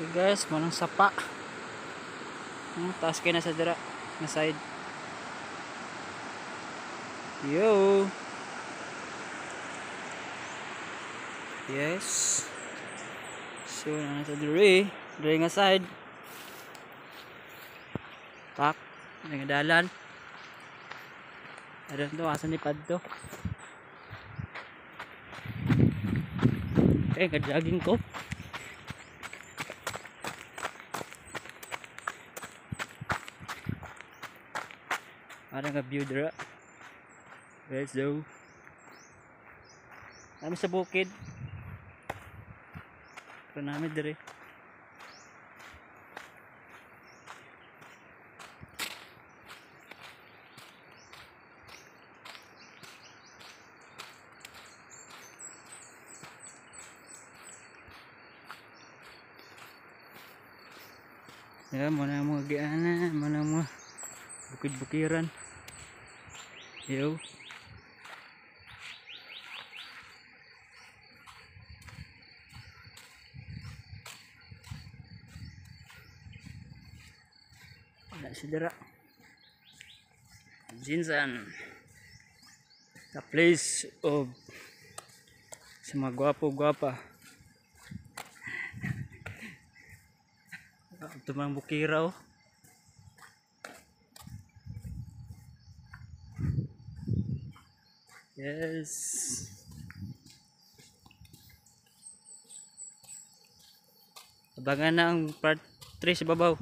Okay guys, manang sapa. Taas kayo na sa dira na side. Yo. Yes. So, nasa dire, dire nga side. Pak, nga dalan. I don't know asa ni padto. Eh, ka-jogging ko. Parang ka view dira. Let's go. Kami sa bukid. Pero namin dire. Ya, muna mo giana, muna mo bukid-bukiran. Yo. Wala si dira. Jinsan. The place of sa mga gwapo-gwapa. Ito mga bukiraw. Yes. Abangan na ang part 3 sa babaw.